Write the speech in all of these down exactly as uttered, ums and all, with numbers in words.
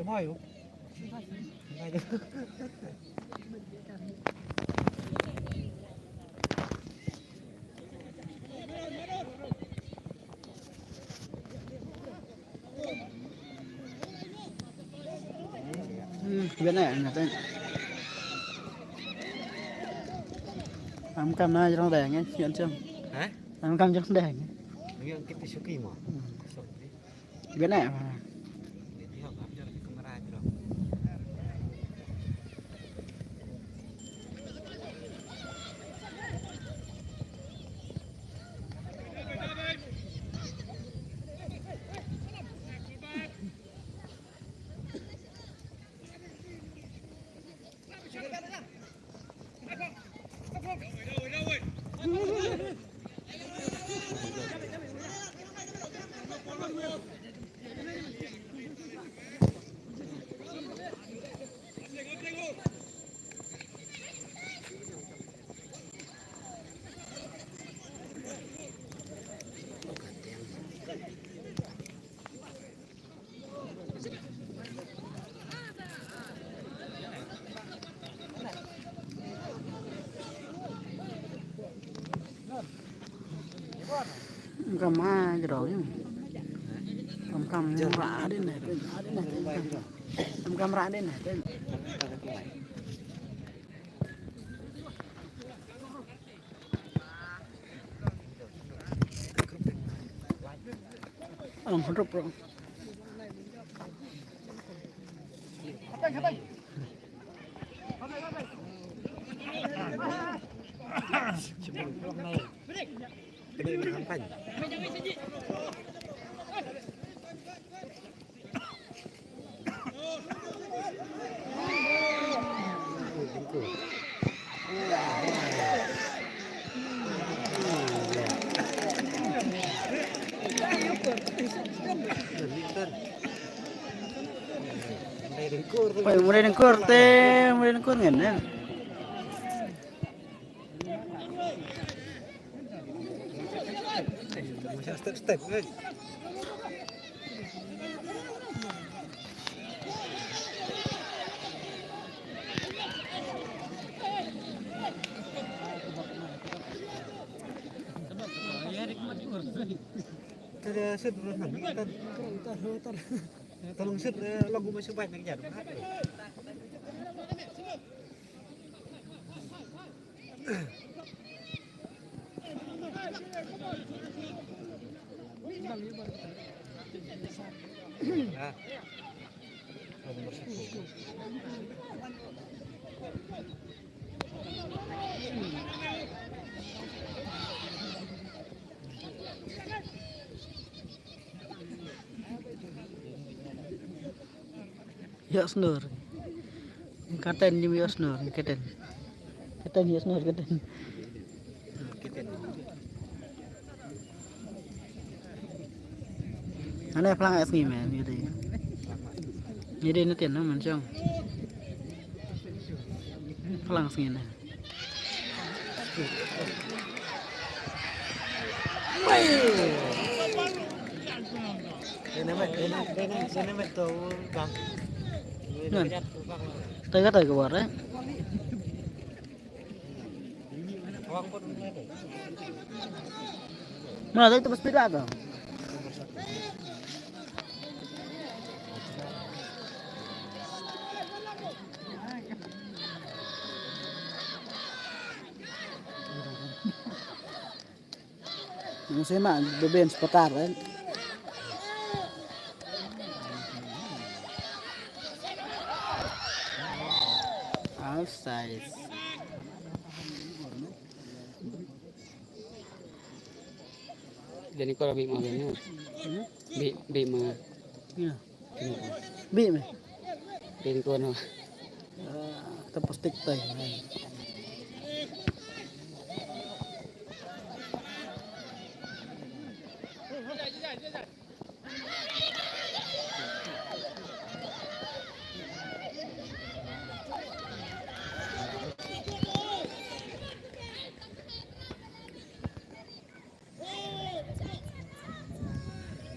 Mai. Hmm, biar naik, naik, naik. Am kam na jrong dang, eh, sian sian. Hah? Am kam jrong dang. Ngi ang kit suki mo. Hmm. Biar naik. Kam ha jrong. Kam kam ra din ne, ra din ne. Kam kam ra din ne. Ang hrup ro. Pai, mure dengkur te, mure dengkur ngen, eh. Step, step, eh. Kada set dulu, kan? Tolong set, eh, lagu masih banyak jadi. Ïoh snor. Katen, ïoh snor, katen. Katen, ïoh snor, katen. Ane plang es ngi men, ïa dei. Ïa dei na tien na man jong. Plang sngi ne. Ngan. Tega tega war, eh. Mana tadi tu speed apa? Nguse ma beben sepetar kan. Offside. Jadi kau lebih mau ni. Bi, bi ma. Ya. Bi me. Bi tuan. Te plastik tai.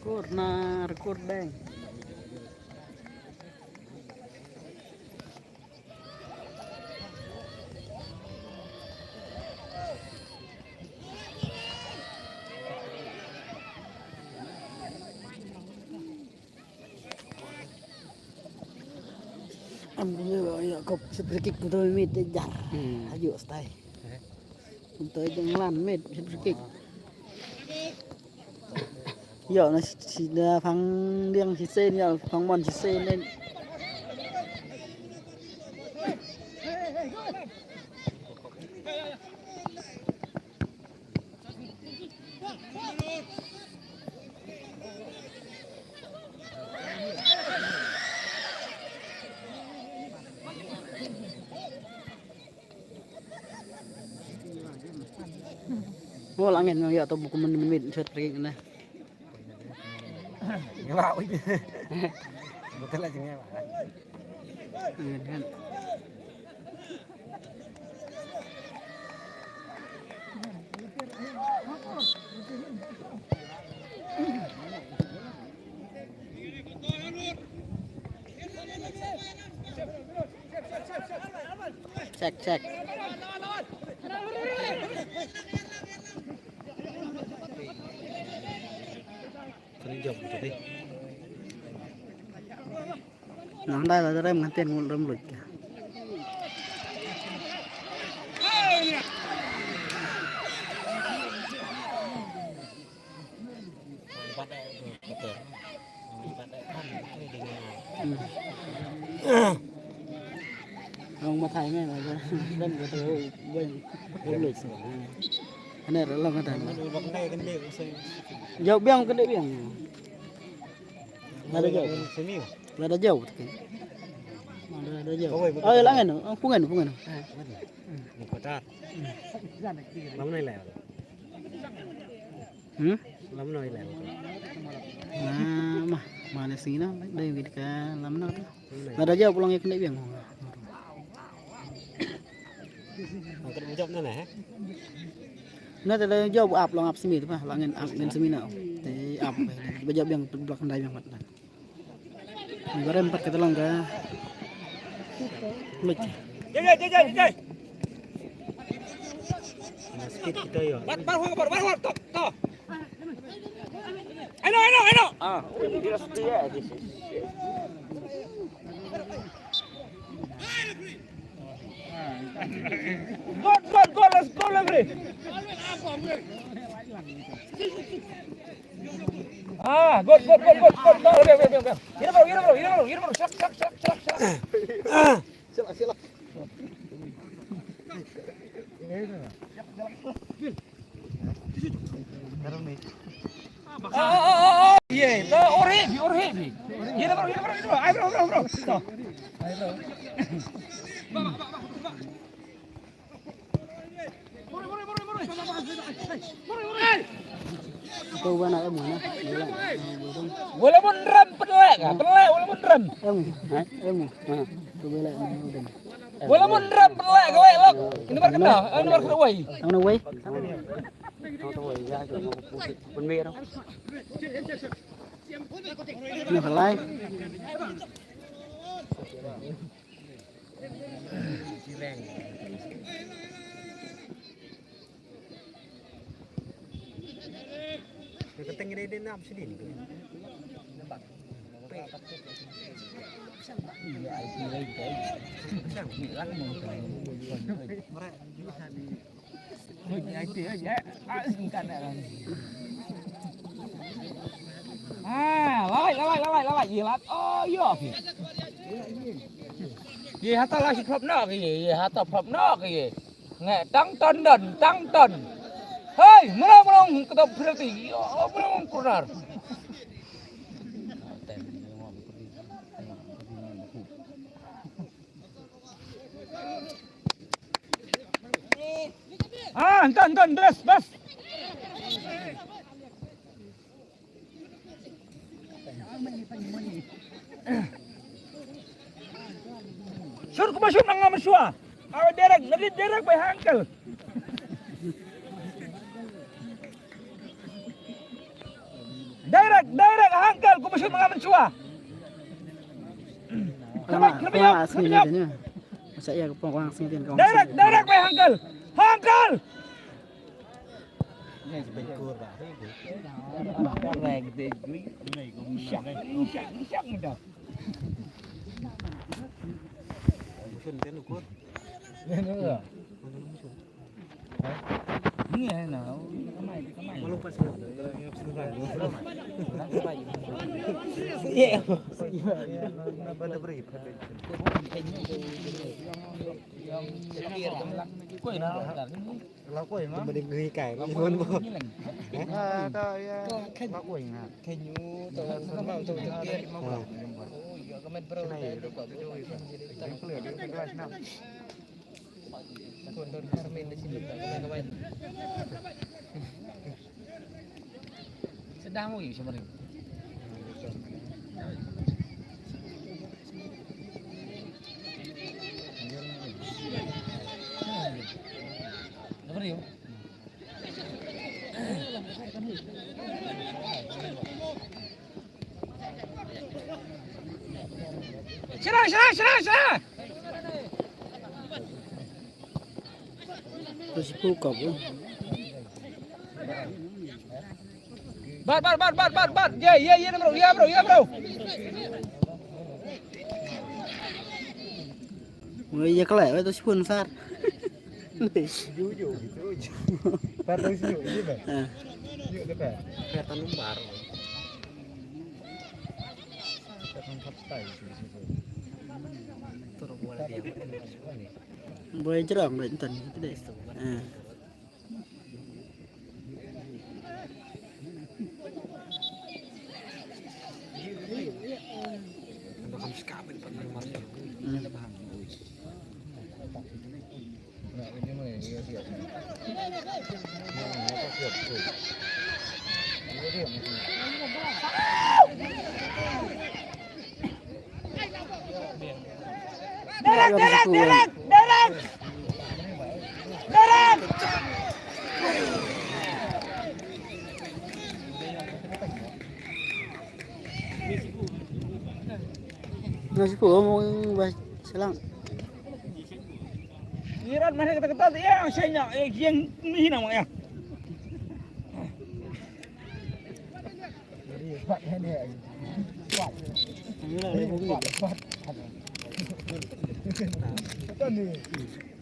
Corner, corner. Ïa, ïa, kop, set free kick kumto mit te jar. Hmm. Hajuh stai. Eh. Kumto jong lan mit, set free kick. Ïa, na shi, shi da phang diang shisien, ïa, phang mon shisien. Bol angin ïa to buku men men set pergi kena. Ngewa, ui. Betul aja ngewa. Angin kan. Check, check. Nang dai la rem ngan ten ngun rem luit ka. Hmm. Long ma thai me la rem ka te wen rem luit. Ane ra long ka te. Jau biang ka te biang. Lada jauh. Lada jauh betul kan? Lada jauh. Oh, la ngan, oh, pungan, pungan. Ni kotar. Lam nai lai. Hmm? Lam nai lai. Nah, mah, mana sini nah, dai wid ka lam nai. Lada jauh pulang ya kena biang. Angkat menjawab nana, eh? Nah, te la jauh ap long ap simi tu pa, la ngan ap ngan simi na. Te ap, ba jauh biang blak ndai biang mat. Ni barem pat kata lang ka. Lut. Jai, jai, jai, jai, jai. Speed kita ya. Bat, bat, bat, bat, bat, stop, stop. Eno, eno, eno. Ah, ini dia setia, this is. Good, good, good, let's go, referee. Ah, good, good, good, good, good. Go, go, go, go, go. Ini baru, ini baru, ini baru, ini baru. Shak, shak, shak, shak, shak. Sila, sila. Ah, ah, ah, ah. Ye, ta or heavy, or heavy. Ye, bro, ye, bro, ye, bro. Ai, bro, bro, bro. To. Ai, bro. Bro, bro, bro, bro. Bro, bro, bro. Bro, bro. Ai. Ito ba na em na. Wala mon ram pynlek, pynlek wala mon ram. Em, ha? Em. Ha. Ito ba la em. Wala mon ram pynlek ka wei lok. Ini bar kena, ini bar kena wei. Ang na wei. Ang na wei ya, jom aku pusing. Pun wei dong. Ini halai. Ka teng dei dei nap sidin. Ah, lawai, lawai, lawai, lawai. Ye lat. Oh, yo. Ye hata la shi prop nok ye. Ye hata prop nok ye. Nge tang ton don, tang ton. Hei, mula mula kata penalti. Yo, mula mula corner. Ah, entan, entan, bas, bas. Shur kumba shur nang ngam shwa. Aw direct, nabi direct bai hangkel. Direct, direct hangkel kumba shur nang ngam shwa. Kena, kena, kena. Masa iya kepong orang sini kan. Direct, direct bai hangkel. Hangkel. Shak, shak, shak dah. Sedang mau yuk sama. Apa dia? Serang, serang, serang, serang. Terus buka, Bu. Bat, bat, bat, bat, bat, bat. Ya, ya, ya, bro, ya, bro, ya, bro. Wei, ya kelek, wei, tu sipun sar. Ju, ju, ju, ju. Pat tu sini, ini, Pak. Ha. Ju, dekat. Kelihatan lumbar. Kelihatan katai, sini, sini. Turun bola dia. Bola jerang, Pak, entan, gitu deh. Ha. Derek, Derek, Derek, Derek. Derek. Nasi pu mo ba selang. Irat mana kata-kata ya, saya nak, eh, yang ni nama ya.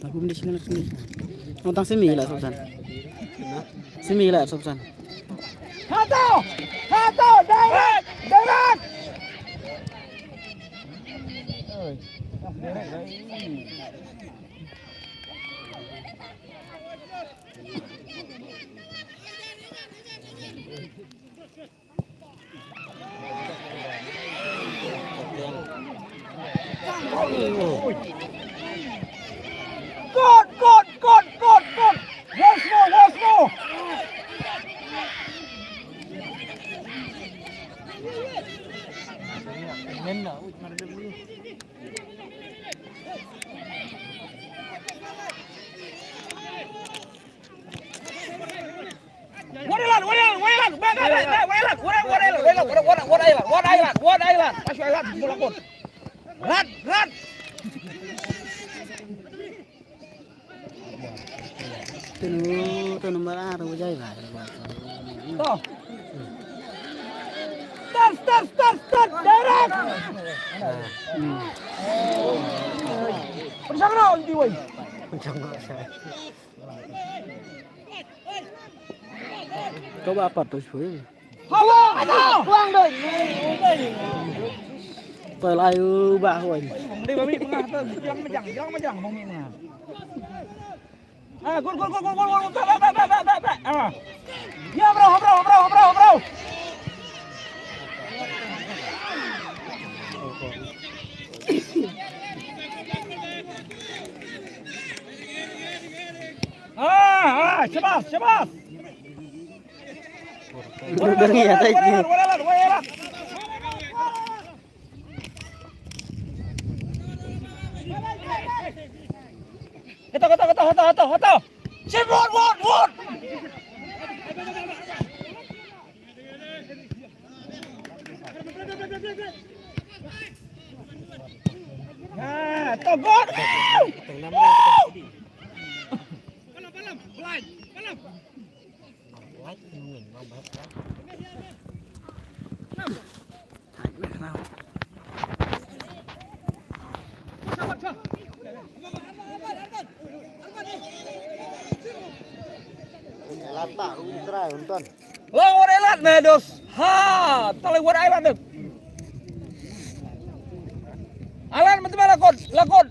Aku benda sini, aku benda sini. Utang simi lah, Sultan. Simi lah, Sultan. Satu! Satu! Direct! Direct! Good, good, good, good, good. Once more, once more. What island? What island? What island? What island? What island? What island? What island? What island? What island? What island? What island? What island? What island? What island? Rat, rat. Tunu, tunu mara ru jai ba. To. Start, start, start, start. Direct. Hmm. Pejang ro nanti, woi. Pejang ro. Kau ba pat tu shui. Hawa, hawa. Buang doi. Toi lai u ba hoi. Dei ba mi pengah tu, jang majang, jang majang, mau mi pengah. Ah, gol, gol, gol, gol, gol, gol. Ba, ba, ba. Ah. Ya, bro, bro, bro, bro, bro. Ah, ah, syabas, syabas. Walalat, walalat, walalat. Kata, kata, kata, kata, kata, kata. Syabas, wot, wot. Ah, togot. Long what I like, man, dos. Ha, tali what I like, them. I like, man, la kot, la kot.